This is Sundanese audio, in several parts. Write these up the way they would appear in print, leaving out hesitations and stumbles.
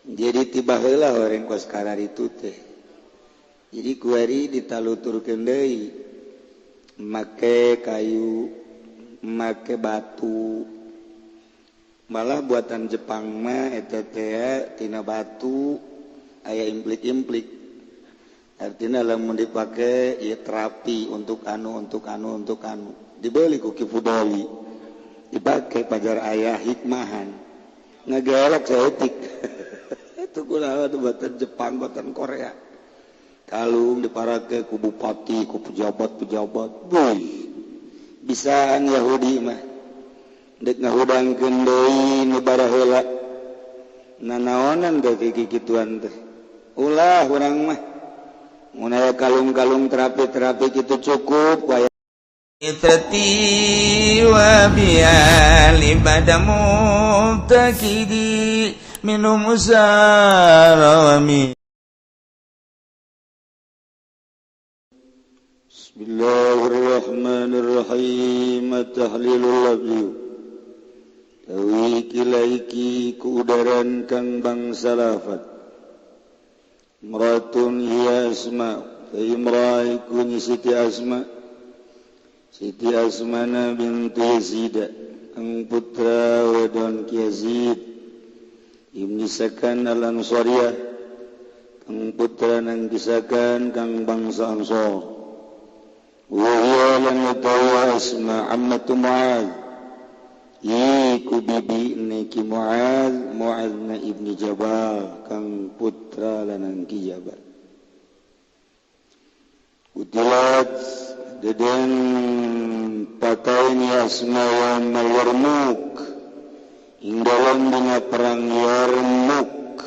Jadi tiba heula horeng kos kararitu teh. Jadi kuari ditaluturkeun deui make kayu, make batu. Malah buatan Jepang mah eta teh tina batu aya implik-implik. Artinya lamun dipake ieu terapi untuk anu untuk anu untuk anu. Dibeli ku Ki Fudoli. Dipake pajar aya hikmahan. Ngagelek saeutik. Itu kunaon buatan Jepang, buatan Korea. Kalung diparake ku bupati, ku pejabat-pejabat. Boy. Bisaan Yahudi mah. Dek ngahudangkeun deui nu baraheula. Nanaonan teh kikituan teh. Ulah urang mah. Mun aya kalung-kalung terapi-terapi kitu cukup waya. Itrati wa biali badamu takidi minum usarami. Bismillahirrahmanirrahim. Tahlilul lafzi tawi kilaiki kuudaran kang bangsa lafat. Imratun hiya Asma, imraiku Siti Asma, Siti Asmana binti Yazid, ang putra wedon Ki Yazid, Ibni Sakan al-Ansariyah, kang putra nang kisakan kang bangsa Ansor. Wa hiya lan utawa Asma ammatu Mu'adz, iku bibi niki Mu'adz, Mu'adz na Ibni Jabal, kang putra lanang Ki Jabal. Utilat deden pataini Asma wa Yarmuk ing dalam dina perang Yarmuk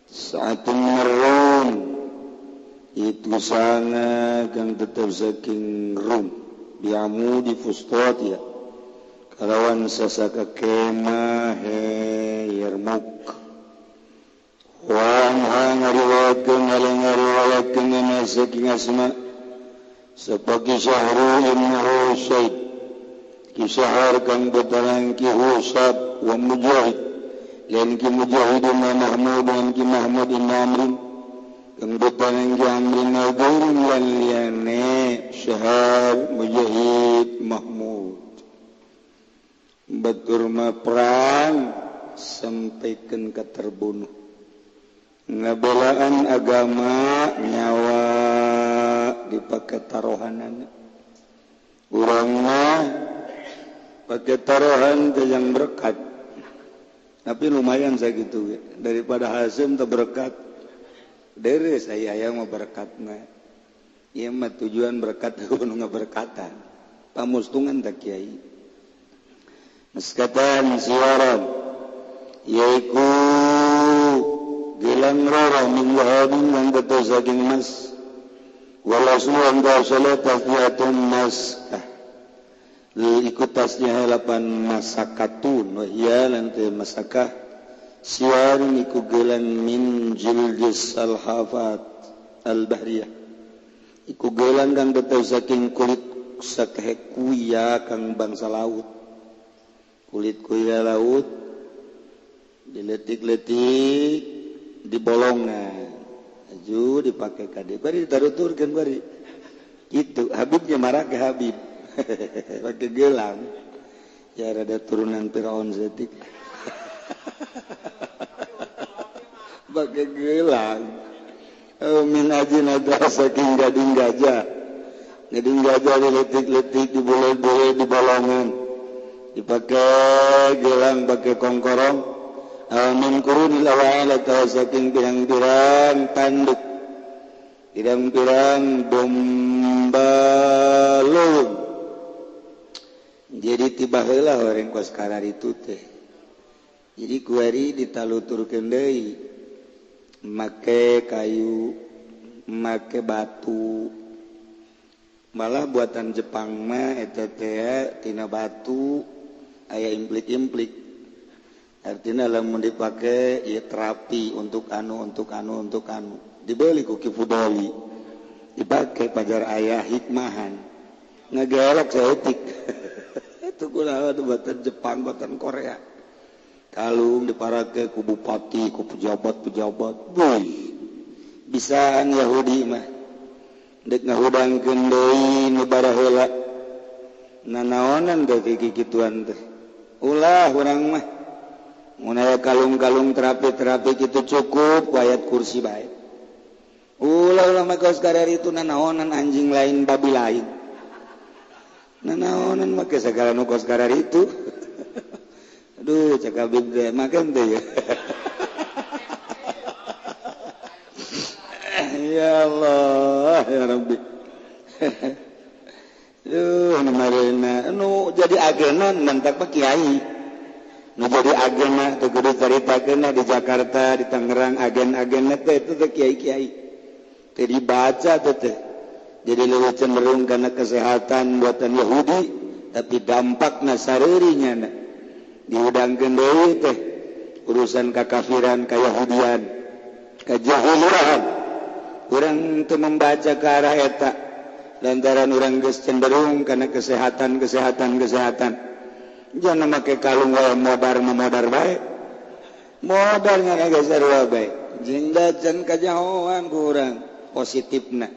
saatun Rum itu sana kang tetep saking Rum biamu di Fustat ya kalawan sasaka kemah Yarmuk. Wa anha ngariwayatkeun ngariwayatkeun saking Asma sebagai Syahru ibn Husaid ki Syahar kang betalan ki Husab wa Mujahid lan ki Mujahid wa Mahmud lan ki Mahmud ibn Amr kang betalan ki Amr lan liyane Syahar Mujahid Mahmud batur ma perang sampaikeun ka terbunuh ngabelaan agama nyawa dipakai taruhanan urangnya pakai taruhan ke yang berkat tapi lumayan saya gitu daripada hasim terberkat dere saya yang mau berkatna ieu mah tujuan berkat kudu ngaberkatan pamustungan tak kiai maskatan siaran yaiku gelang rara min wahabin yang betul saking mas wala suwan salat tasniatun maskah ikut tasnya halapan masakatun wa hiya lantai masakah siarin iku gelang min jildis al-hafat al-bahriyah iku gelang kang betul saking kulit sakehe kuya kang bangsa laut kulit kuya laut diletik-letik dibolongan aju dipakai kade bari ditaruturkeun bari kitu Habibnya marah ke Habib pakai gelang ya rada turunan Firaun setik pakai gelang min ajin ada saking gading gajah diletik-letik diboleh-boleh dibolongan dipakai gelang pakai kongkorong min qurunil awal atau saking pirang-pirang tanduk pirang-pirang domba leuweung. Jadi tiba heula horeng kos kararitu teh. Jadi kuari ditaluturkeun deui make kayu, make batu. Malah buatan Jepang mah eta teh tina batu aya implik-implik. Artinya lamun dipake ieu terapi untuk anu untuk anu untuk anu dibeli ku Ki Fudoli dipake pajar aya hikmahan ngagelek saeutik. Itu kunaon buatan Jepang buatan Korea. Kalung diparake ku bupati, ku pejabat-pejabat. Boy. Bisaan Yahudi mah. Dek ngahudangkeun deui nu baraheula. Nanaonan teh kikituan teh. Ulah urang mah. Mun aya kalung-kalung terapi-terapi kitu cukup ayat kursi bae. Ulah-ulah mah kaos itu nanaonan anjing lain babi lain. Nanaonan make segala nu kos itu. Aduh, cek abib teh makan teh ya. Ya Allah, ya Rabbi. Duh, nu nu jadi agenan mantak mah kiai. Nu jadi agena teu kudu caritakeun di Jakarta, di Tangerang agen-agenna teh itu teh kiai-kiai. Teu dibaca teh. Jadi leuwih cenderung karena kesehatan buatan Yahudi, tapi dampakna sareurinya na. Dihudangkeun deui teh urusan kakafiran, kayahudian, kajahilian. Urang teu membaca ke arah eta lantaran urang geus cenderung karena kesehatan kesehatan kesehatan. Jangan make kalung wae modar memodar bae. Modarnya geus sarua bae. Jeung dajan kajahoan ku urang positifna.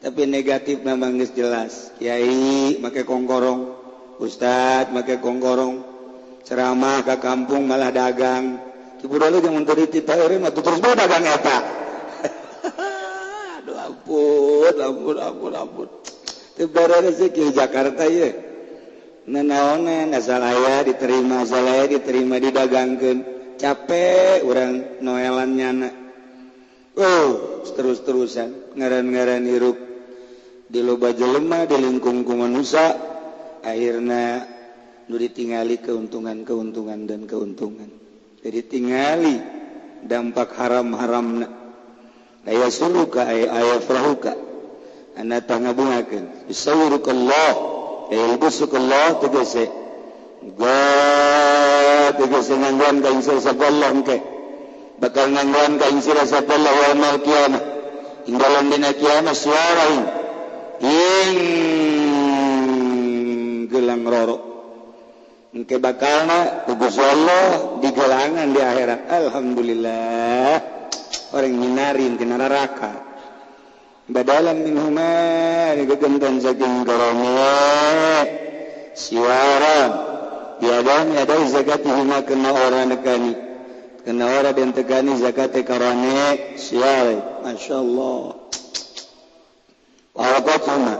Tapi negatif memang geus jelas. Kiai make kongkorong, ustad make kongkorong, ceramah ke kampung malah dagang. Ki budal jeung mun teu dititah eureun mah terus bae dagang eta. Aduh ampun, ampun, ampun, ampun. Teu beres ki Jakarta ieu. Nanaonan asal aya diterima, asal aya diterima didagangkeun. Capek urang noelan nyana. Oh, terus-terusan ngaran-ngaran hirup di loba jelema di lingkung ku manusia, akhirna nu ditingali keuntungan-keuntungan dan keuntungan. Jadi tingali dampak haram-haramna. Aya suruka aya farahuka ana tangabungakeun bisawruka Allah yalbusuka Allah tegese ga tegese nganggoan ka insya Allah engke bakal nganggoan ka insya Allah yaumul kiamah ing dalam dina kiamah suara ing gelang roro engke bakalna ku Gusti Allah digelangan di akhirat. Alhamdulillah orang minarin tina neraka badalan minhuma digegentan saking karone siwaran biadan ada zakatihima kena orang nekani kena orang dan tekani zakat karone siware. Masyaallah warakatuna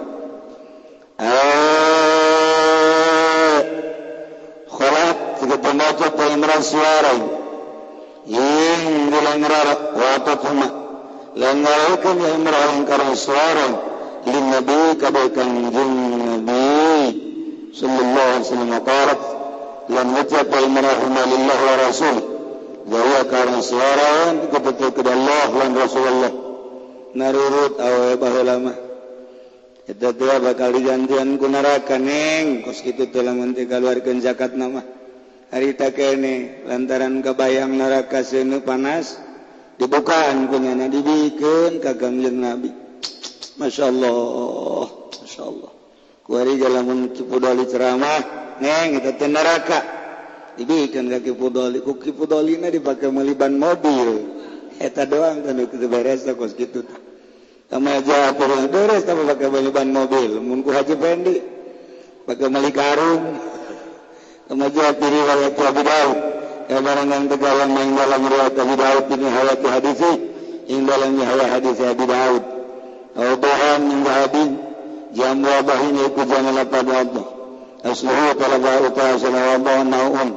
khalat tiga pembaca siwaran yang bilang rara watatuma langgarkan yang merahang karena suara lin nabi kabaikan jeng nabi sallallahu alaihi wasallam qalat lam ucap al marahuma lillah wa rasul bahwa karena suara kepada Allah dan Rasulullah narurut awe baheula mah eta teh bakal digantian ku neraka neng kos kitu teh lamun teh kaluarkeun zakat mah harita kene lantaran kebayang neraka seuneu panas dibukaan kunyana dibikeun ka Kangjeng Nabi. Masyaallah, masyaallah. Kuari lamun Ki Pudoli ceramah neng eta teh neraka dibikeun ka Ki Pudoli, ku Ki Pudolina dipake meuli ban mobil. Eta doang teh nu kitu beres kos kitu teh. Kama aja beres teh pake meuli ban mobil, mun ku Haji Fendi pake meuli karung. Kemajuan diri riwayat Abu Daud ya barangan tegalan main dalam riwayat Abu Daud ini hayat hadis ing dalamnya hayat hadis Abu Daud Awdahan min zahabin jam wabahin iku jangan lapad Allah asluhu talaba utasana wabahan naun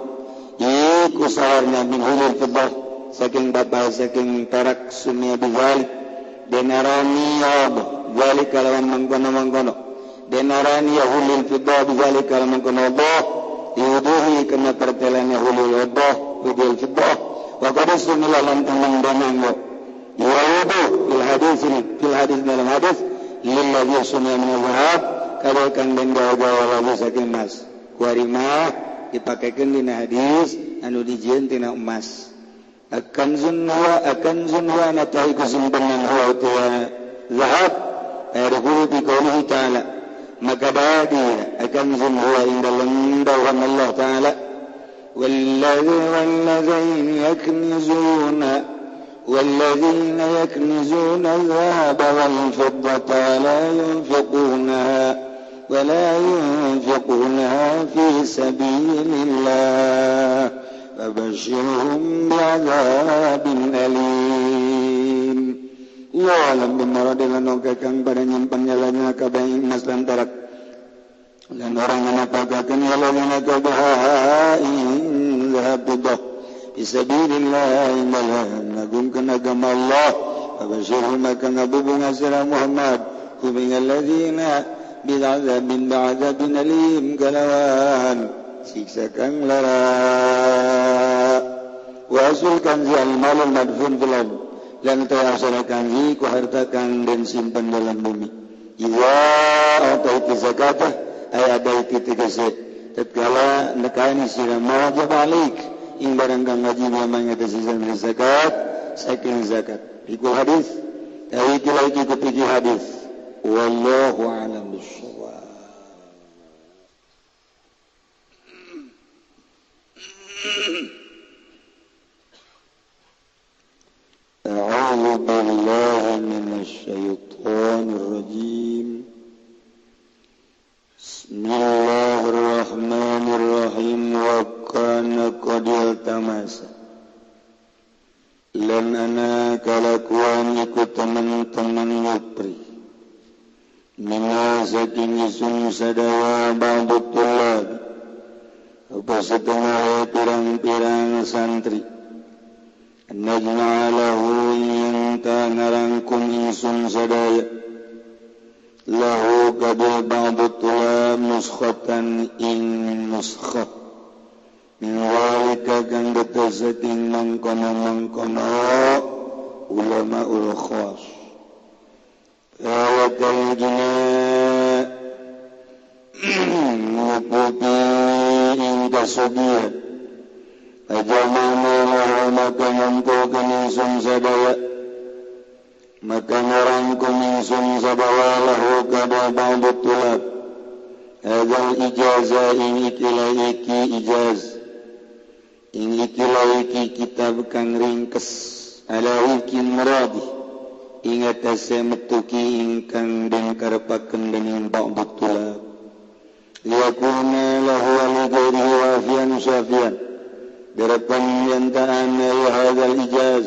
iku saharna min hulul fiddah saking bapak saking perak sumia bizalik denarani Allah zalik kalawan mangkono-mangkono denarani hulul fiddah bizalik kalawan mangkono Allah diuduhi kena pertelanya hulul wadah hulul fiddah wa qad sumila lan tamang dananggo yurudu fil hadis fil hadis dalam hadis lilladzi sumia min zahab kadakan den gawa-gawa lagi saking emas kuari mah dipakekeun dina hadis anu dijieun tina emas akan zun huwa natahi kusimpenan huwa tua zahab ayruhu bi qoulihi ta'ala maka badi akan zun huwa ing dalam dawuhan Allah ta'ala والذين يكنزون الذهب والفضة ولا ينفقونها في سبيل الله فبشرهم بعذاب أليم. Ya alam benar dengan kang pada nyimpan nyalanya kabeh emas lan perak lan orang ngapagakeun nyalanya kabeh ing zahab fidah fisabilillah dalam ngagungkeun agama Allah fabashirhum maka ngabubunga sira Muhammad hum alladzina bil'adzabin ba'adzabin alim kalawan siksa kang lara wa asul kanzi al-malul madfun fil ardh lan ta'asara kanzi ku harta kang den simpan dalam bumi iza ataiti zakatah ay adaiti tegese tatkala nekani sira wajib alik ing barang kang wajib mangatasi zakat saking zakat iku hadis dari iki kupiki hadis wallahu a'lam bissawab. A'udzu billahi minasy syaithanir rajim. Bismillahirrahmanirrahim. Wa kana qad iltamasa lan ana kalakuan iku teman-teman ngupri mina saking isun sadawa ba'du tulab apa setengah pirang-pirang santri najma lahu yanta ngarangkum ingsun sadaya lahu kabul ba'du tulab nuskhatan ing nuskhah min walika kang geteseting mangkono-mangkono ulama ul khas tawakal jina nguputi ing kasugihan ajamana lahu maka ngumpulkeun ingsun sadaya maka ngarangkum ingsun sadaya lahu kada ba'du tulab hadzal ijazah ing ikilah iki ijaz ing ikilah iki kitab kang ringkes ala wiki muradi ing atase metuki ingkang den karepaken dening ba'du tulab liyakuna lahu wa li ghairihi wafiyan syafiyan darapan yantaan ya hadzal ijaz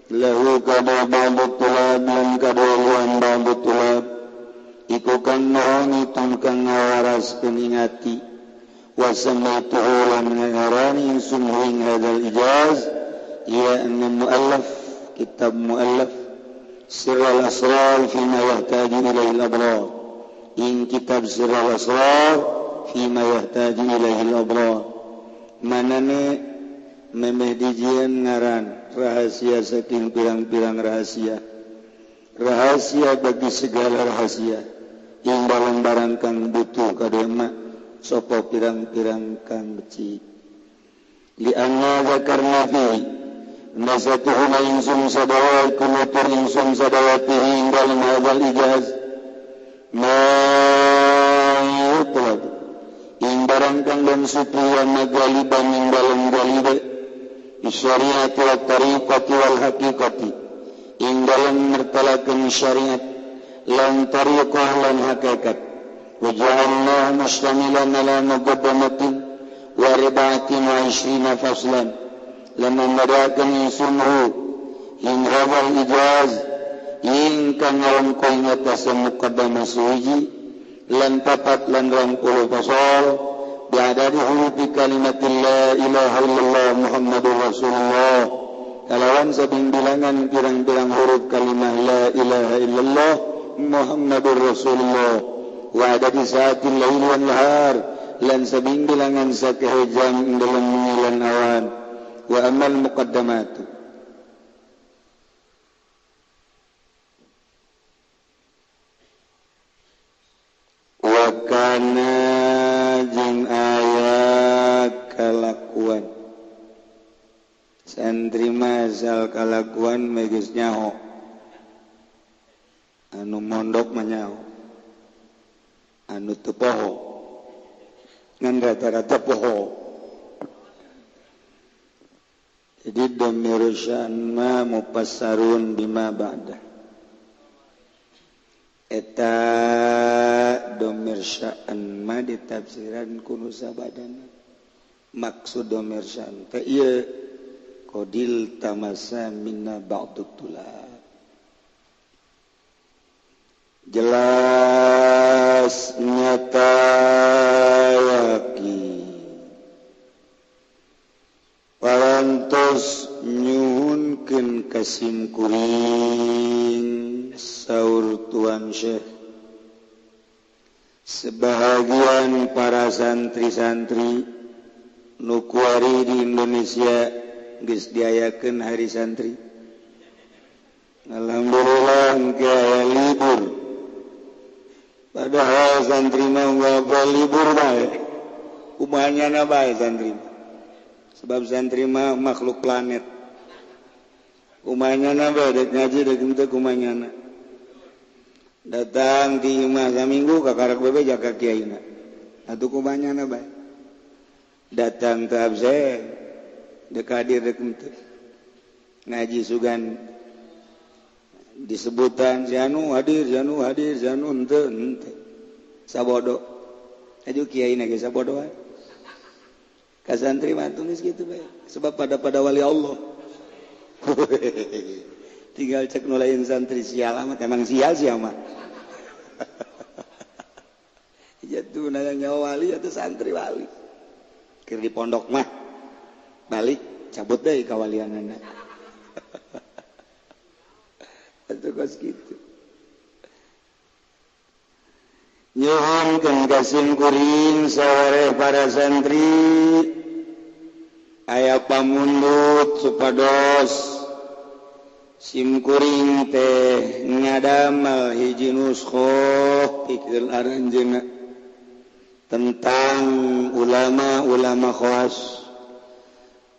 lahu kada ba'du tulab lan kada luan ba'du tulab iku kang ngoroni tungkang ngawaraskeun ing ati wa samaituhu lan ngarani ingsun ing hadzal ijaz ya anna muallaf kitab muallaf sirrul asrar fi ma yahtaju ilaihi al-abrar ing kitab sirrul asrar fi ma yahtaju ilaihi al-abrar manane memeh dijieun ngaran rahasia saking pirang-pirang rahasia rahasia bagi segala rahasia yang barang-barang kang butuh kadema sapa pirang-pirang kang becik li anna zakarna fi nasatuhuna ingsun sadawa kunutur ingsun sadawa fihi ing dalem hadzal ijaz ma yutlab ing barang kang den supriya magaliban ing dalem galibe syariat wa tariqati wal haqiqati ing dalem mertalakeun syariat lan tariqah lan hakikat wa ja'alna mustamilan ala muqaddamatin wa riba'atin wa 20 faslan lamma madakan sunhu ing hadzal ijaz ing kang ngalengkong ngatas muqaddamah suci lan papat lan 20 fasal bi'adadi hurufi kalimatil la ilaha illallah Muhammadur Rasulullah kalawan sabing bilangan pirang-pirang huruf kalimah la ilaha illallah Muhammadur Rasulullah wa adadi saatil lail wan nahar lan sabing bilangan sakehe jam dalam wengi lan awan wa amal muqaddamatu wa kana jeung aya kalakuan santri masal kalakuan geus nyaho anu mondok mah nyaho anu teu poho ngan rata-rata poho. Jadi dhamir sya'an ma mufassarun bima ba'da. Eta dhamir sya'an ma ditafsiran ku nu sabadana. Maksud dhamir sya'an teh ieu qadil tamasa minna ba'du tulab. Jelas nyata yakin parantos nyuhunkeun ka simkuring saur Tuan Syekh sebahagian para santri-santri nu kuari di Indonesia geus diayakeun hari santri. Alhamdulillah engke aya libur. Padahal santri mah nggak libur bae. Kumahanya bae santri. Sebab santri mah makhluk planet. Kumahanya bae dek ngaji dek henteu kumahnya. Datang di imah saminggu ka karak bebe jaga kiaina. Atuh kumahnya bae. Datang teu absen dek hadir dek henteu. Ngaji sugan disebutan si anu hadir, si anu hadir, si anu henteu henteu. Sabodo. Aju kiai na ge sabodo wae. Ka santri mah geus kitu bae. Sebab pada wali Allah. Tinggal cek nu lain santri sial amat emang sial sia mah. Jatuh nanya nyawa wali atau santri wali. Keur di pondok mah balik cabut deui kawalianana. Atau kos gitu. Nyuhunkeun ka simkuring sawareh para santri aya pamundut supados simkuring teh ngadamel hiji nuskhoh pikeun aranjeunna tentang ulama-ulama khawas,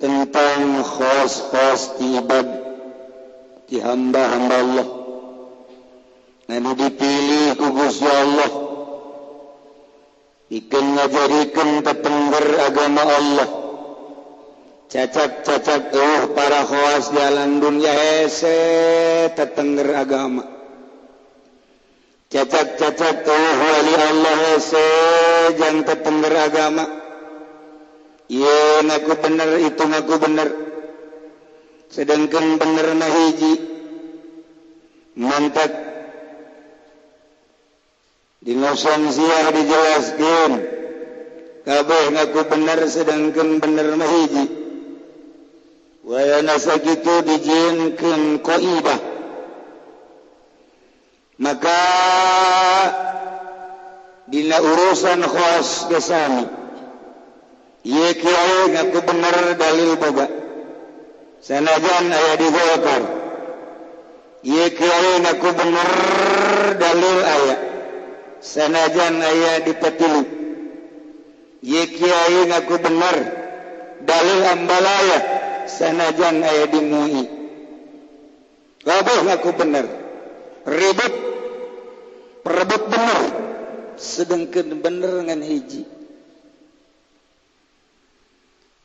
tentang khos-khos ti ibad di hamba-hamba Allah. Anu dipilih ku Gusti Allah pikeun ngajarikeun tetengger agama Allah. Cacak-cacak para khawas jalan dunia hese tetengger agama. Cacak-cacak wali Allah hese jang tetengger agama. Ieu ngaku bener itu ngaku bener. Sedangkan bener mah hiji mantak di siah dijelaskeun kabeh ngaku bener sedangkan bener mah hiji wayana sakitu dijieunkeun qaidah maka dina urusan khas gesami ieu kiai ngaku bener dalil boga sanajan aya di Golkar ieu kiai ngaku bener dalil aya sanajan aya di Petilu ieu kiai ngaku bener dalil ambalaya sanajan aya di MUI kabeh ngaku bener ribut perebut bener sedangkan bener ngan hiji.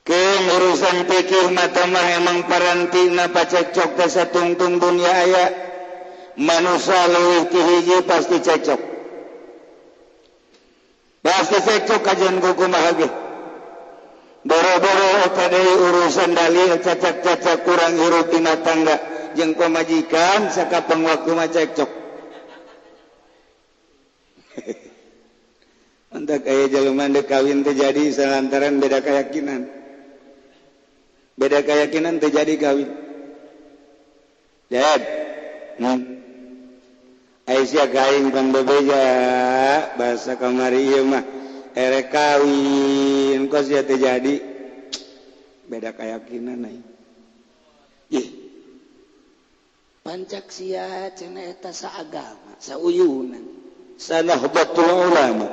Keun urusan pikir mata mah emang parantina pacekcok teh satungtung dunia aya manusia leuwih ti hiji pasti cekcok. Pasti cekcok kajian kumaha ge. Boro-boro eta deui urusan dalil cacak-cacak kurang hirup dina tangga jeung pamajikan sakapeng waktu mah cekcok. Mantak aya jelema deuk kawin teh jadi salantaran beda keyakinan. Beda keyakinan terjadi kawin. Jad. Aisyah kain pan bebeja bahasa kamari ieu mah erek kawin kos sia terjadi beda keyakinan ai. Ih. Pancak sia cenah eta saagama, sauyunan, sanahbatul ulama.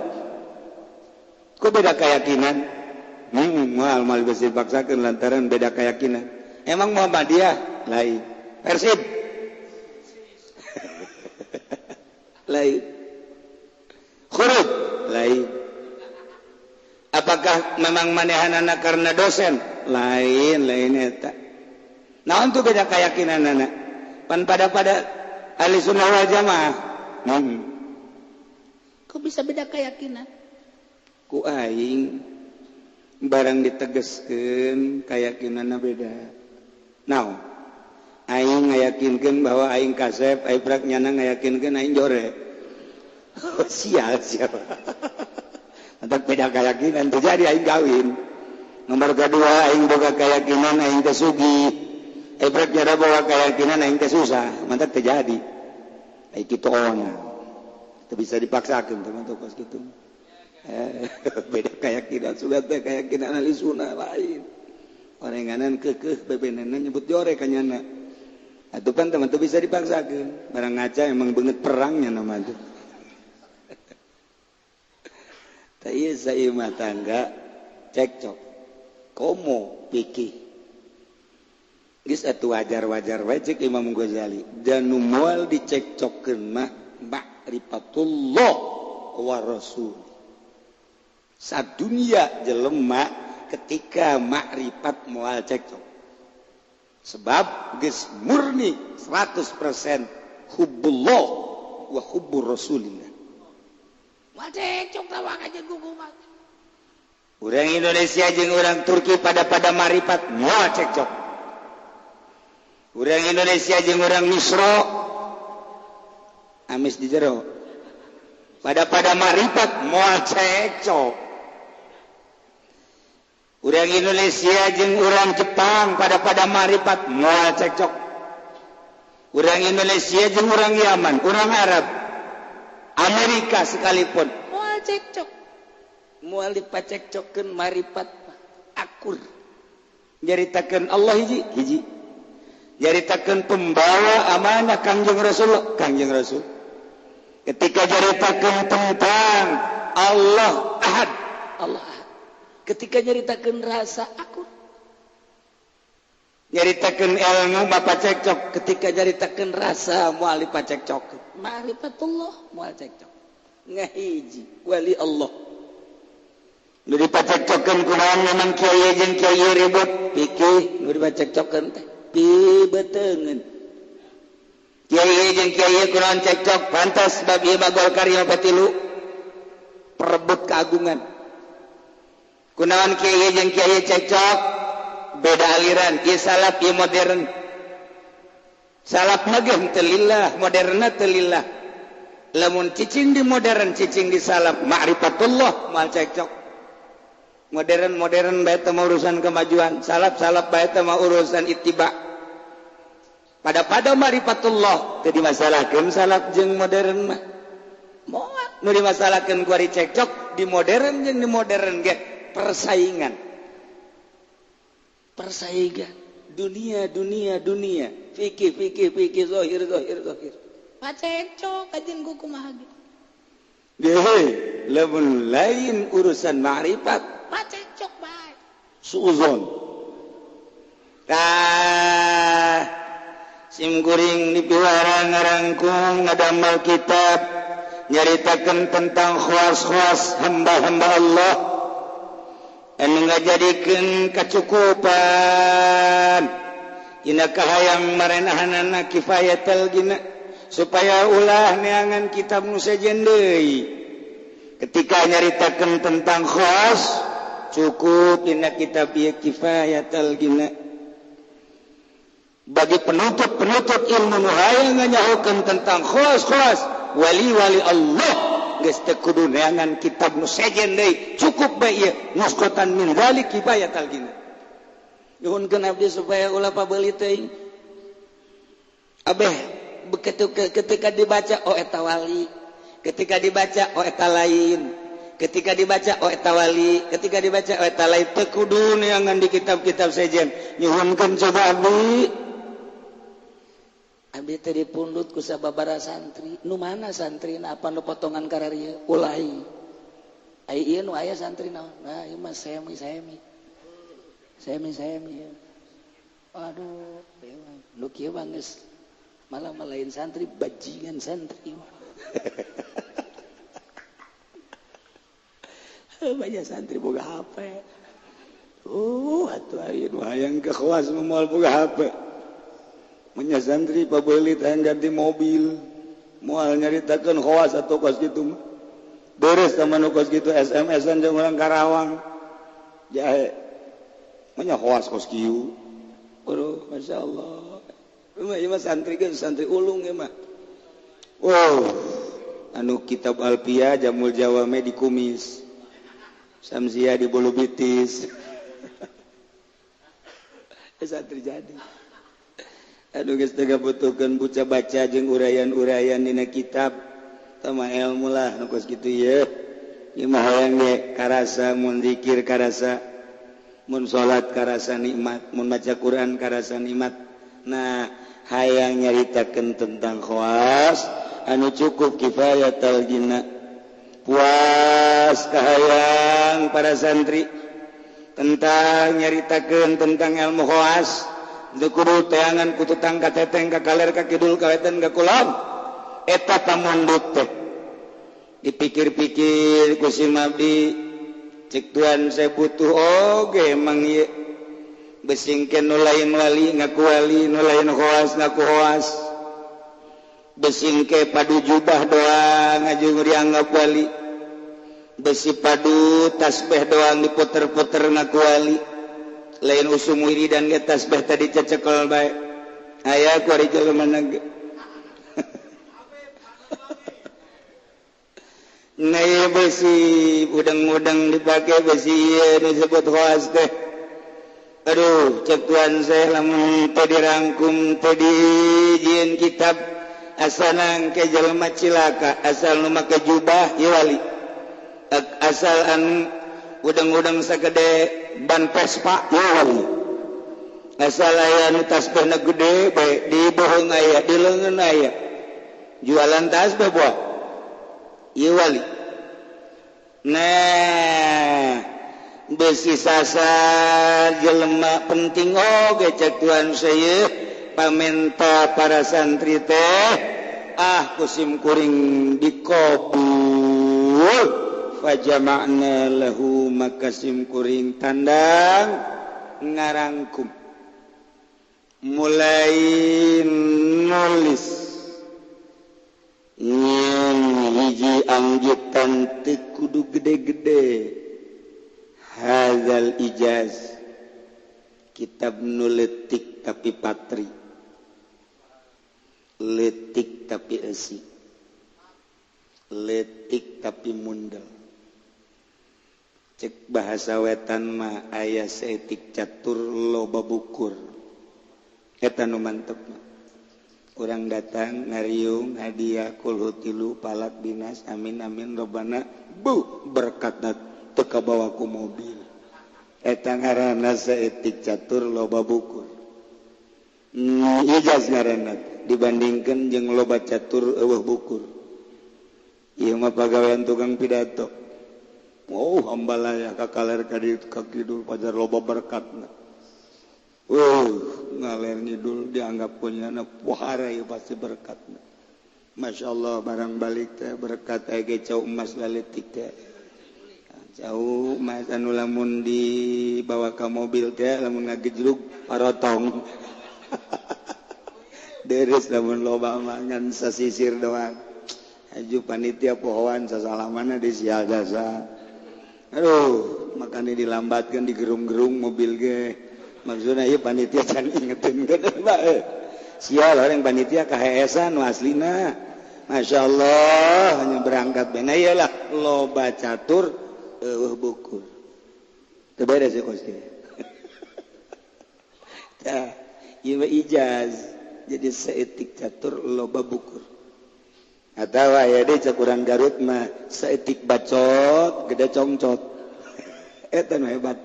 Kok beda keyakinan? Moal moal geus dipaksakeun lantaran beda keyakinan. Emang Muhammadiyah lain, Persib lain, Khurub lain. Apakah memang manehanana karena dosen? Lain, lain eta. Naon tuh beda keyakinanana? Pan pada ahli sunnah wal jamaah. Kok bisa beda keyakinan? Ku aing barang ditegeskeun keyakinanna beda. Naon? Aing ngayakinkeun bahwa aing kasep, aing prak nyana ngayakinkeun aing jore. Sial siapa. Mantap beda keyakinan terjadi aing kawin. Nomor kedua aing boga keyakinan aing teh sugih. Aing prak nyana boga keyakinan aing teh susah. Mantap terjadi. Aing kitu ona. Teu bisa dipaksakeun teman teh kos kitu. Beda keyakinan sudah teh keyakinan ahli sunnah lain. Orenganan keukeuh bebenena nyebut jore ka nyana. Atuh pan teman teu bisa dipaksakeun. Barang ngaca emang beungeut perangnya nama tuh. Tah ieu saimah tangga cekcok. Komo pikih. Geus atuh wajar-wajar wae cek Imam Ghazali. Dan nu moal dicekcokkeun mah ma'rifatullah wa rasul. Sadunia jelema ketika makrifat moal cekcok. Sebab geus murni 100% hubbullah wa hubbur rasulillah. Moal cekcok tawang aja guguman. Urang Indonesia jeung urang Turki pada marifat moal cekcok. Urang Indonesia jeung urang Misro amis di jero. Pada marifat moal cekcok. Urang Indonesia jeung urang Jepang pada marifat moal cekcok. Urang Indonesia jeung urang Yaman, urang Arab, Amerika sekalipun moal cekcok. Moal dipacekcokkeun marifat akur. Nyaritakeun Allah hiji, hiji. Nyaritakeun pembawa amanah Kangjeng Rasul, Kangjeng Rasul. Ketika nyaritakeun tentang Allah ahad, Allah ahad. Ketika nyaritakeun rasa akur. Nyaritakeun ilmu bapak cekcok, ketika nyaritakeun rasa moal dipacekcok. Ma'rifatullah moal cekcok. Ngahiji wali Allah. Nu dipacekcokkeun kunaon memang kiai jeung kiai ribut, pikih nu dipacekcokkeun teh pibeteungeun. Kiai jeung kiai kunaon cekcok pantas bab ieu mah Golkar ieu patilu perebut keagungan. Kunaon kiai jeung kiai cekcok beda aliran, ieu salaf ieu modern. Salaf mah geus teu lillah, moderna teu lillah. Lamun cicing di modern, cicing di salaf, ma'rifatullah moal cekcok. Modern-modern bae teh mah urusan kemajuan, salaf-salaf bae teh mah urusan ittiba. Pada ma'rifatullah teu dimasalahkeun salaf jeung modern mah. Moal nu dimasalahkeun ku ari cekcok di modern jeung di modern ge persaingan. Persaingan dunia dunia dunia, fikih fikih fikih zahir zahir zahir. Pacekcok kajian ku kumaha ge. Deui, lamun lain urusan ma'rifat pacekcok bae. Suuzon. Tah sim kuring dipiwara ngarangkung ngadamel kitab nyaritakeun tentang khawas-khawas hamba-hamba Allah anu ngajadikeun kacukupan dina kahayang marenahanana kifayatul gina supaya ulah neangan kitab nu sejen deui. Ketika nyaritakeun tentang khawas cukup dina kitab ieu kifayatul gina. Bagi penuntut-penuntut ilmu nu hayang nganyahokeun tentang khawas-khawas wali-wali Allah geus teu kudu neangan kitab nu sejen deui, cukup bae ieu nuskotan min dzalik kifayatul gina. Nyuhunkeun abdi supaya ulah pabeuli teuing. Abeh begitu ketika dibaca oh eta wali, ketika dibaca oh eta lain, ketika dibaca oh eta wali, ketika dibaca oh eta lain, teu kudu neangan di kitab-kitab sejen. Nyuhunkeun coba abdi. Abdi teh dipundut ku sababaraha santri. Nu mana santrina apa nu potongan kararieu? Ulai. Ai ieu nu aya santri naon? Nah, ieu mah semi semi. Semi semi. Aduh, nu kieu mah geus malah lain santri, bajingan santri. Banyak santri boga HP. Atuh aya nu hayang ke khawas moal boga HP. Menya santri pabeulit hayang ganti mobil. Moal nyaritakeun khawas atau kos kitu mah. Beres sama nu kos kitu SMS-an jeung urang Karawang. Jahe. Menya khawas kos kieu. Aduh, Masya Allah. Ieu mah santri geus santri ulung ieu mah. Wow. Anu kitab Alfiah Jamul Jawame di kumis. Samsia di bulu bitis. Bisa terjadi. Aduh geus teu ngabutuhkeun buca baca jeung uraian-uraian dina kitab. Tama ilmu lah nu kos kitu ieu. Ieu mah hayang ge karasa mun zikir karasa, mun salat karasa nikmat, mun maca Quran karasa nikmat. Nah, hayang nyaritakeun tentang khawas anu cukup kifayatal gina. Puas kahayang para santri tentang nyaritakeun tentang ilmu khawas. Teu kudu teangan ku tutang ka teteng ka kaler ka kidul ka wetan ka kulon. Eta pamundut teh. Dipikir-pikir ku si Mabdi, cek tuan saya butuh oge emang ieu. Besingkeun nu lain wali ngaku wali, nu lain khawas ngaku khawas. Besingke padu jubah doang ngajung dianggap wali. Besi padu tasbih doang diputer-puter ngaku wali. Lain usum wiridan ge tasbih tadi cecekel bae. Aya ku ari jelema ge. Nah ieu besi udang-udang dipake besi ieu disebut khawas teh. Aduh, cek tuan saya lamun teu dirangkum teu dijieun kitab asal ke jelema cilaka, asal nu make jubah ieu wali. Asal anu udang-udang sagede ban Vespa ieu wali. Asal aya nu tasbihna gede bae dibohong aya, di leungeun aya. Jualan tasbih buah ieu wali. Nah, besi sasar jelema penting oge cek tuan saya pamenta para santri teh ah kusim kuring dikabul fajama'na lahu maka sim kuring tandang ngarangkum mulai nulis nyen hiji anggitan teu kudu gede-gede. Hazal ijaz kitab nu leutik tapi patri, leutik tapi eusi, leutik tapi mundel. Cek bahasa wetan mah aya saeutik catur loba bukur. Eta nu mantep mah. Urang datang ngariung hadiah kulhu tilu palak dinas amin amin robbana bu berkatna teu kabawa ku mobil. Eta ngaranna saeutik catur loba bukur. Ijaz ngaranna dibandingkeun jeung loba catur eueuh bukur. Ieu mah pagawean tukang pidato. Oh, hambalaya ka kaler ka dieu ka kidul pajar loba berkatna. Ngaler ngidul dianggap punyana pohara ieu pasti berkatna. Masya Allah barang balik teh berkat aya ge cau emas laletik teh. Jauh mas anu lamun dibawa ke mobil teh lamun ngagejlug parotong. Deres lamun loba mah ngan sasisir doang. Haju panitia pohoan sasalamana di sial jasa. Aduh, makanya dilambatkan digerung-gerung mobil ge. Maksudna ieu panitia can ingetin kan bae. Sial orang panitia kaheesan nu aslina. Masya Allah hanya berangkat bena iyalah loba catur eueuh bukur. Teu beres ya kos teh. Tah, ieu mah ijaz. Jadi saeutik catur loba bukur. Atawa aya deui cek urang Garut mah saeutik bacot gede congcot. Eta nu hebat.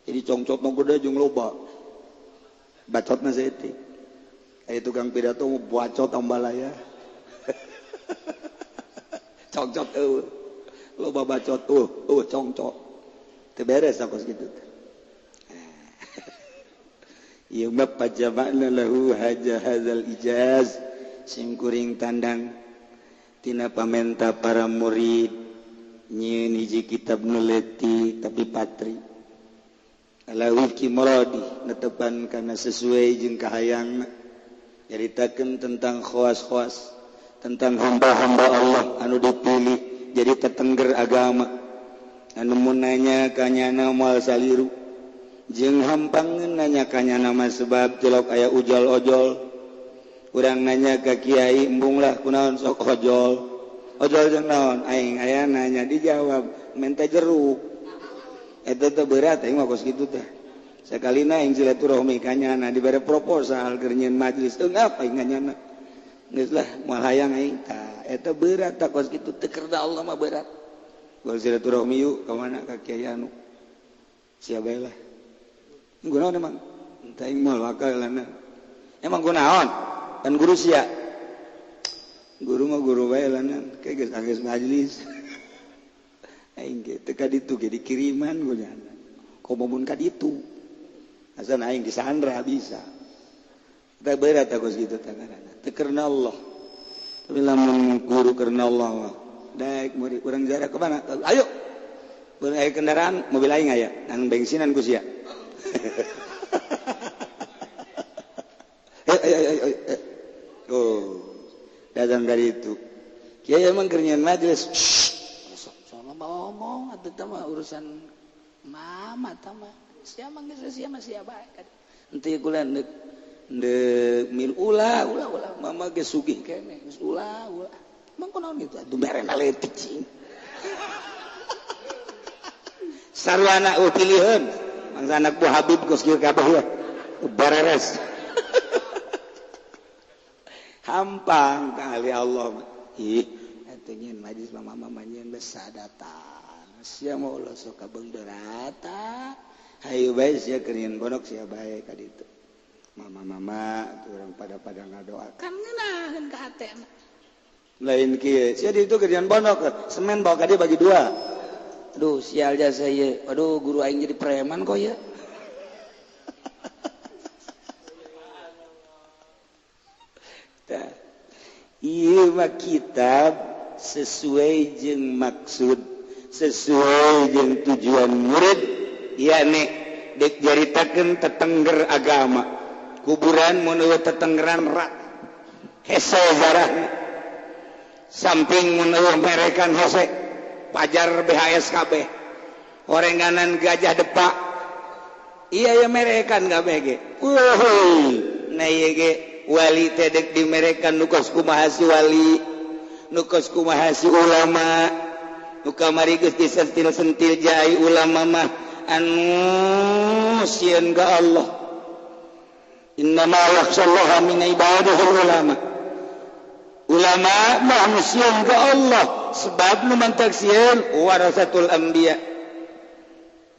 Jadi congcot mah gede jeung loba. Bacotna saeutik. Aya tukang pidato bacot ambalaya. Congcot eueuh. Loba bacot congcot. Teu beres kos kitu teh. Ieu mah pajama'na lahu haja hadzal ijaz. Sim kuring tandang tina pamenta para murid nyieun hiji kitab nu leutik tapi patri. Ala wifki muradi netepan kana sesuai jeung kahayangna. Nyaritakeun tentang khawas-khawas, tentang hamba-hamba Allah anu dipilih jadi tetengger agama. Anu mun nanya ka nyana moal saliru, jeung hampangeun nanya ka nyana mah sebab tilok aya ujol-ojol. Urang nanya ka kiai embung lah kunaon sok ojol. Ojol jeung naon? Aing aya nanya dijawab menta jeruk. Eta teh berat aing mah kos kitu teh. Sakalina aing silaturahmi ka nyana dibere proposal keur nyieun majlis. Eungap aing ka nyana. Geus lah moal hayang aing tah. Eta berat tah kos kitu teu kerda Allah mah berat. Gol silaturahmi yuk ka mana ka kiai anu. Sia bae lah. Kunaon emang? Entah aing moal bakal lana. Emang kunaon? Kan guru sia. Guru mah guru bae lana. Kayak geus anggeus majlis. Aing ge teu ka ditu ge dikiriman ku nyana. Komo mun ka ditu. Asal aing disandra bisa. Teh berat kos kitu teh ngaranna. Teu karena Allah. Tapi lamun guru karena Allah mah daek murid urang ziarah ke mana? Ayo. Urang aya kendaraan mobil aing aya, nang bensinan ku sia. Ayo ayo ayo. Oh. Datang dari itu. Kiai emang keur nyeun majelis. Ngomong atuh teh mah urusan mama teh mah. Sia mah geus sia mah sia bae. Henteu kula deuk deuk mil ulah ulah ulah mama geus sugih keneh geus ulah ulah. Emang kunaon kitu atuh merena leutik cing. Sarwana eueuh piliheun. Mangsa anak Bu Habib geus kieu kabeh ya. Bereres. Hampang ka ahli Allah mah. Ih, atuh nyeun majlis mah mama mah nyeun besadatan. Sia mah ulah sok kabeung berata. Hayu bae sia keur nyeun pondok sia bae ka ditu. Mama-mama atuh urang pada-pada ngadoa. Kan ngeunaheun ka hate mah. Lain kieu, sia di ditu keur nyeun pondok, semen bawa ka dieu bagi dua. Aduh, sial jasa ieu. Aduh, guru aing jadi preman kok ya. Tah. Ieu mah kitab sesuai jeung maksud, sesuai jeung tujuan murid, yakni dek jaritakeun tetengger agama. Kuburan mun eueuh tetenggeran rat hese zarahna. Samping mun eueuh merekan hese pajar BHS kabeh. Orenganan gajah depak. Iya ya merekan kabeh ge. Wuh, nah ieu ge wali teh dek dimerekan nu kos kumaha si wali, nu kos kumaha si ulama. Nu kamari geus disentil-sentil jai ulama mah anu sieun ka Allah. Innama yakhshallaha min ibadihi ulama. Ulama mah anu sieun ka Allah sebab nu mantak sieun warasatul anbiya.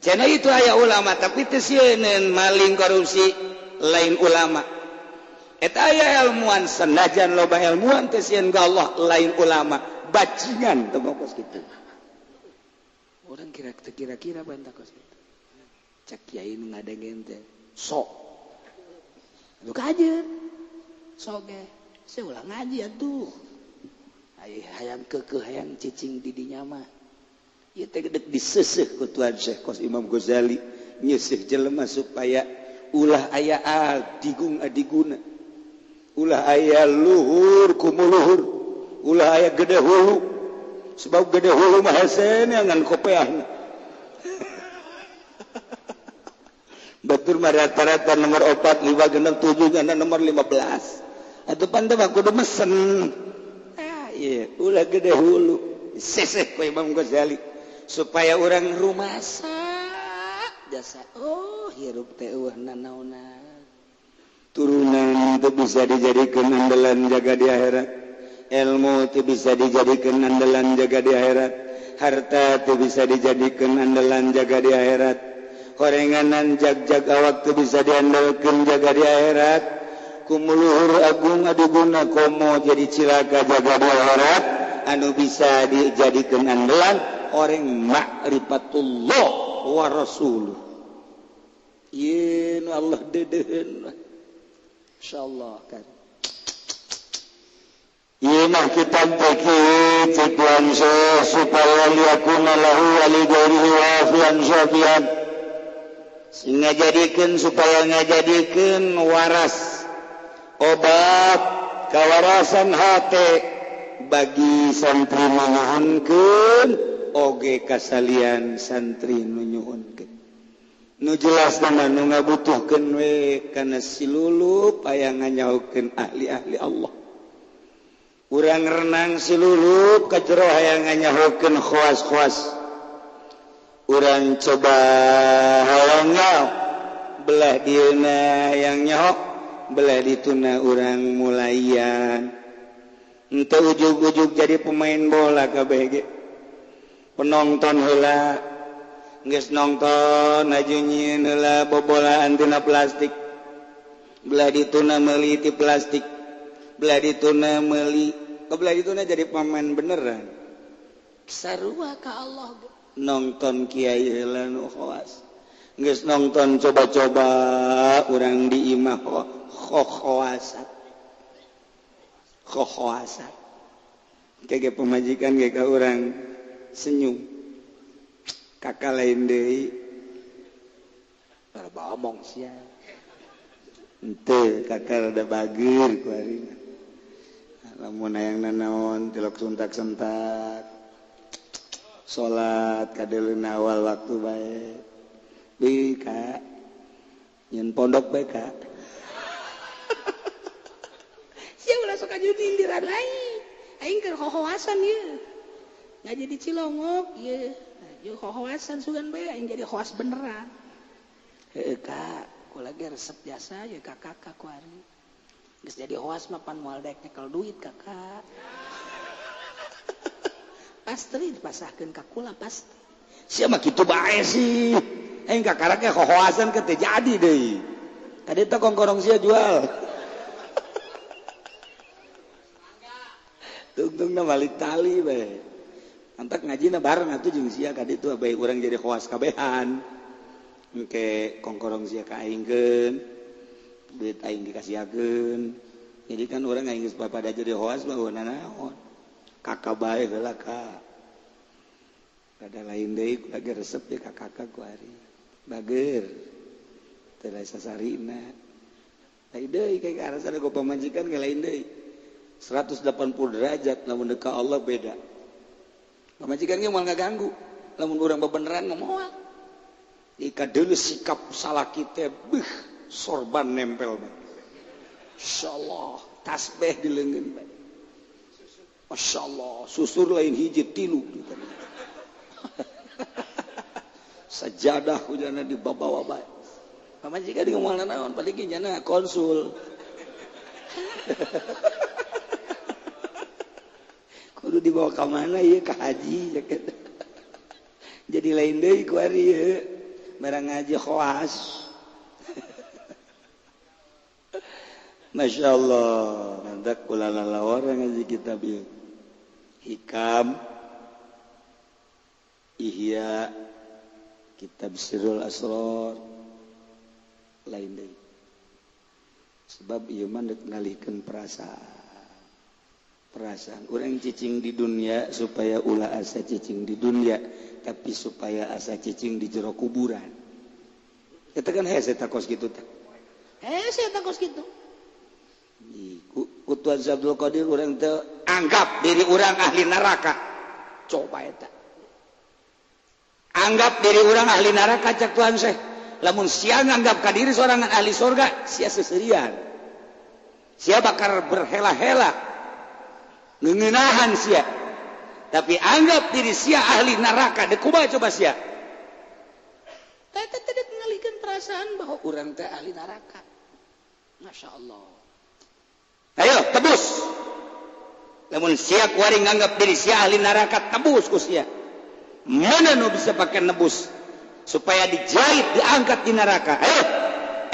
Cenah itu aya ulama tapi teu sieuneun maling korupsi lain ulama. Eta aya ilmuwan senajan loba ilmuwan teu sieun ka Allah lain ulama. Bajingan teu kos kitu. Orang kira-kira bantah kos kitu. Cek kiai nu ngadengkeun teh sok. Atuh kajeun. Sok ge. Saya ulah ngaji atuh. Ai hayang keukeuh hayang cicing di dinya mah. Ieu teh dek diseuseuh ku Tuan Syekh kos Imam Ghazali nyeuseuh jelema supaya ulah aya adigung adiguna. Ulah aya luhur kumuluhur. Ulah aya gede hulu. Sebab gede hulu mah hese ngan kopeahna. Batur mah rata-rata nomor 4, 5, 6, 7, ngana nomor 15. Atuh pan teh mah kudu mesen. Ah ieu ulah gede hulu. Seseh ku Imam Ghazali supaya urang rumasa jasa. Oh, hirup teh eueuh nanaonan. Turunan itu bisa dijadikan andalan jaga di akhirat. Ilmu itu bisa dijadikan andalan jaga di akhirat. Harta itu bisa dijadikan andalan jaga di akhirat. Horenganan jag-jag awak itu bisa diandalkan jaga di akhirat. Kumuluhur agung adiguna komo jadi cilaka jaga di akhirat. Anu bisa dijadikan andalan orang ma'rifatullah wa rasuluh. Yen Allah dedeun. Insyaallah kan. Ieu mah kitab teh cekuan supaya liyakuna lahu wa li ghairihi wafian syafian. Sing ngajadikeun supaya ngajadikeun waras obat kawarasan hate bagi santri nyuhunkeun oge kasalian santri nu nyuhunkeun. Nu jelas mah nu ngabutuhkeun we kana silulup aya nganyahokeun ahli-ahli Allah. Urang renang silulup ka jero hayang nganyahokeun khawas-khawas. Urang coba hayang nyaho belah dieuna hayang nyaho belah dituna urang mulaian. Henteu ujug-ujug jadi pemain bola kabeh ge. Penonton heula geus nonton aju nyieun heula bobolaan tina plastik. Belah dituna meuli ti plastik. Belah dituna meuli, belah dituna jadi pemain beneran. Sarua ka Allah ge. Nonton kiai heula nu khawas. Geus nonton coba-coba urang di imah khokhowasat. Khokhowasat. Kege pemajikan ge ka urang senyum. Kakak lain deui. Bara omong sia. Henteu kakak rada bageur ku ari. Lamun hayang nanaon tilok suntak-sentak. Salat kadeuleuna awal waktu bae. Bi ka nyen pondok bae ka. Sia ulah sok aju nindiran aing. Aing keur hohoasan ieu. Ngaji di Cilongok ieu. Jeung hohoasan sugan bae aing jadi hoas beneran. Heueuh ka, kula ge resep jasa ye ka kakak ku ari. Geus jadi hoas mah pan moal daek nyekel duit kakak. Pasti dipasahkeun ka kula pasti. Sia mah kitu bae sih. Aing kakarak ge hohoasan ke teu jadi deui. Tadi teh kongkorong sia jual. Tungtungna balik tali bae. Antak ngajina bareng atuh jeung sia ka ditu bae urang jadi hoas kabehan. Engke kongkorong sia ka aingkeun. Duit aing dikasihakeun. Jadi kan urang aing geus pada jadi hoas mah naon. Kakak bae heula ka. Kada lain deui lagi resep deui ka kakak ku ari. Bager. Teu sasarina. Lain deui kayak arasana ku pamajikan ge lain deui. 180 derajat lamun deuk ka Allah beda. Pamajikan ge moal ngaganggu. Lamun urang bebeneran mah moal. Ika deuleu sikap salah kita beuh sorban nempel bae. Insyaallah tasbih di leungeun bae. Masyaallah susur lain hiji tilu. Sajadah hujana dibawa bae. Pamajikan di ngomong naon paling ge nyana konsul. Kudu dibawa ka mana ieu ka haji Jadi lain deui ku ari ieu. Barang ngaji khawas. Masya Allah, nantak kula lalawara ngaji kitab ieu. Hikam, Ihya, kitab Sirrul Asrar, lain deui. Sebab ieu mah deuk ngalihkeun perasaan. Perasaan urang cicing di dunia supaya ulah asa cicing di dunia, tapi supaya asa cicing di jero kuburan. Eta kan hese takos kitu teh. Hese takos kitu. Ku Tuan Abdul Qadir urang teh anggap diri urang ahli neraka. Coba eta. Anggap diri urang ahli neraka cak Tuan Syekh. Lamun sia nganggap ka diri sorangan ahli surga, sia seserian. Sia bakal berhela-hela ngeuneunahan sia. Tapi anggap diri sia ahli neraka, deuk kumaha coba sia? Teh teh deuk ngalihkeun perasaan bahwa urang teh ahli neraka. Masya Allah. Ayo tebus. Lamun sia kuari nganggap diri sia ahli neraka, tebus ku sia. Mana nu bisa pakai nebus supaya dijahit diangkat di neraka? Ayo,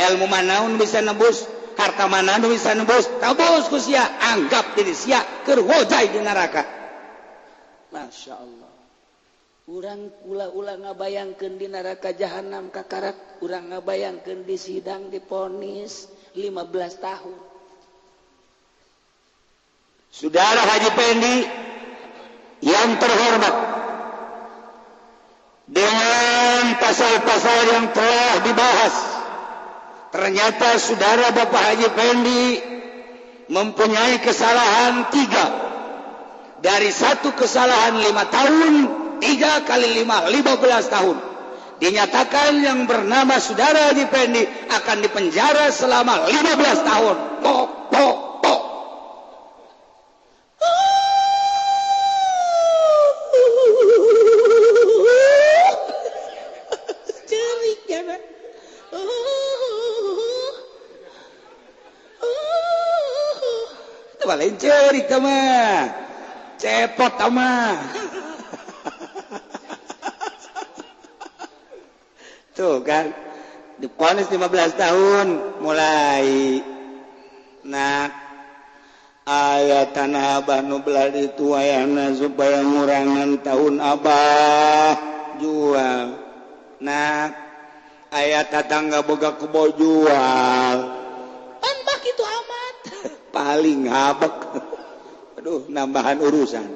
ilmu mana nu bisa nebus? Harta mana nu bisa nebus? Tebus ku sia, anggap diri sia keur hojai di neraka. Masya Allah. Urang kula-ula ngabayangkeun di neraka jahanam kakarak, urang ngabayangkeun di sidang diponis 15 tahun. Saudara Haji Pendi yang terhormat, dengan pasal-pasal yang telah dibahas, ternyata saudara Bapak Haji Pendi mempunyai kesalahan 3. Dari satu kesalahan 5 tahun, 3 kali 5, 15 tahun. Dinyatakan yang bernama saudara Haji Pendi akan dipenjara selama 15 tahun. Tok, tok, tok. Cerik jangan. Itu lain cerik mah. Cepot mah. Tuh kan, diponis 15 tahun mulai. Nah, ayat tanah abah nu belah itu ayana supaya ngurangan tahun abah jual. Nah, ayat tetangga boga kebo jual. Pan bak itu amat. Paling habek. Aduh, nambahan urusan.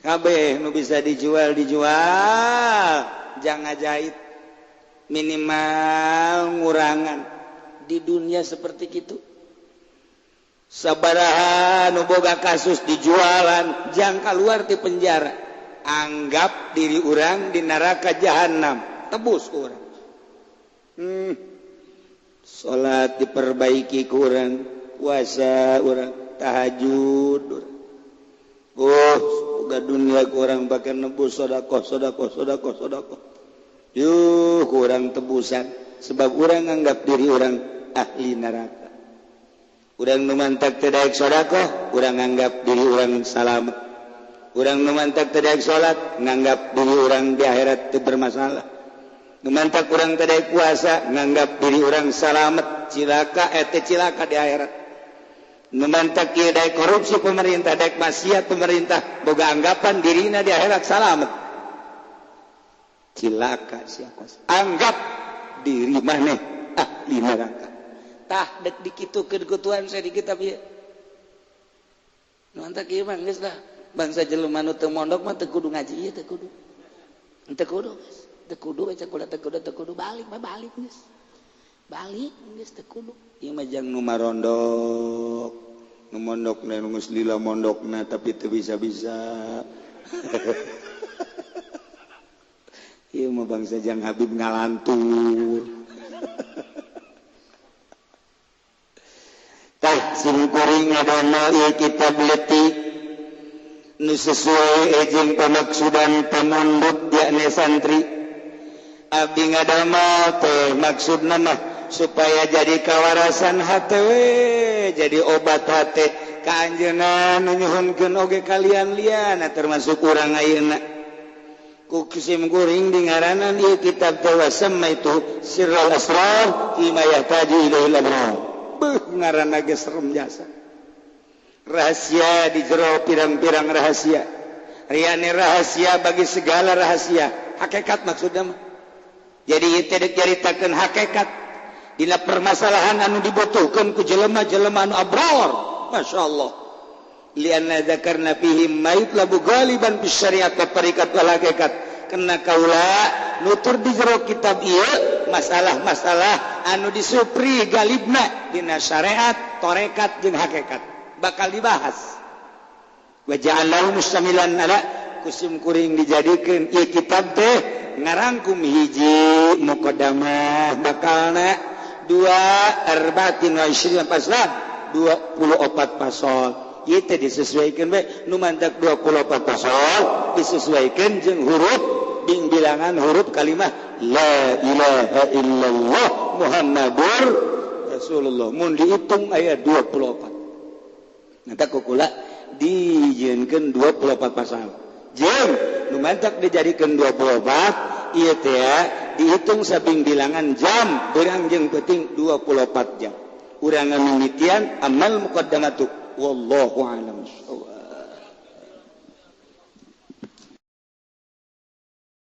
Kabeh nu bisa dijual dijual, jangan jahit. Minimal ngurangan di dunia seperti itu. Sabaraha nu boga kasus dijualan, jang keluar di penjara. Anggap diri urang di neraka jahanam, tebus urang. Salat diperbaiki kurang, puasa urang, tahajud urang. Oh, boga dunia kurang pakai nebus sedekah, sedekah, sedekah, sedekah. Yuh, kurang tebusan sebab urang anggap diri urang ahli neraka. Urang nu mantak teu daek sedekah, urang anggap diri urang salamet. Urang nu mantak teu daek salat, nganggap diri urang di akhirat teu bermasalah. Nu mantak urang teu daek puasa, nganggap diri urang salamet, cilaka teu cilaka di akhirat. Nu mantak ieu daek korupsi pemerintah, daek maksiat pemerintah, boga anggapan dirina di akhirat salamet. Cilaka siapa anggap diri maneh ahli neraka. Tah dek dikitukeun ku Tuhan saya di kitab ieu. Nu antak ieu mah geus lah bangsa jelema nu teu mondok mah teu kudu ngaji ieu teu kudu. Teu kudu geus. Teu kudu we cakula teu kudu teu kudu balik mah balik geus. Balik geus teu kudu. Ieu mah jang nu marondok. Nu mondokna nu geus lila mondokna tapi teu bisa-bisa. Ieu mah bangsa jang Habib ngalantur. Tah sim kuring ngadamel ieu kitab leutik nu sesuai jeung pamaksudan pamondok yakni santri. Abdi ngadamel teh maksudna mah supaya jadi kawarasan hate we, jadi obat hate ka anjeunna nu nyuhunkeun oge kalian liana termasuk urang ayeuna. Kusim kuring di ngaranan ieu kitab teh wasamma itu sirrul asrar fi ma yahtaju ilaihi al-abrar. Beuh ngaranna ge serem jasa. Rahasia di jero pirang-pirang rahasia. Riane rahasia bagi segala rahasia. Hakikat maksudna mah. Jadi ieu teh deuk nyaritakeun hakikat dina permasalahan anu dibutuhkeun ku jelema-jelema anu abrar. Masyaallah. Lianna dzakarna fihi ma yutlabu ghaliban bis syariat wa tariqat wal hakikat. Kena kaula nutur di jero kitab ieu masalah-masalah anu disupri galibna dina syariat, tarekat jeung hakikat bakal dibahas. Wa ja'alahu mustamilan ala kusim kuring dijadikeun ieu kitab teh ngarangkum hiji muqaddamah bakalna dua arbatin wa isyrina paslan 24 pasal. Ieu teh disesuaikan we nu mantak 24 pasal disesuaikan jeung huruf bing bilangan huruf kalimah la ilaha illallah Muhammadur Rasulullah. Mun dihitung aya 24. Nanti kukula dijieunkeun 24 pasal. Jeung nu mantak dijadikeun 24 ieu teh dihitung sabing bilangan jam beurang jeung peuting 24 jam. Urang ngamimitian amal muqaddamatu. Wallahu a'lam bissawab.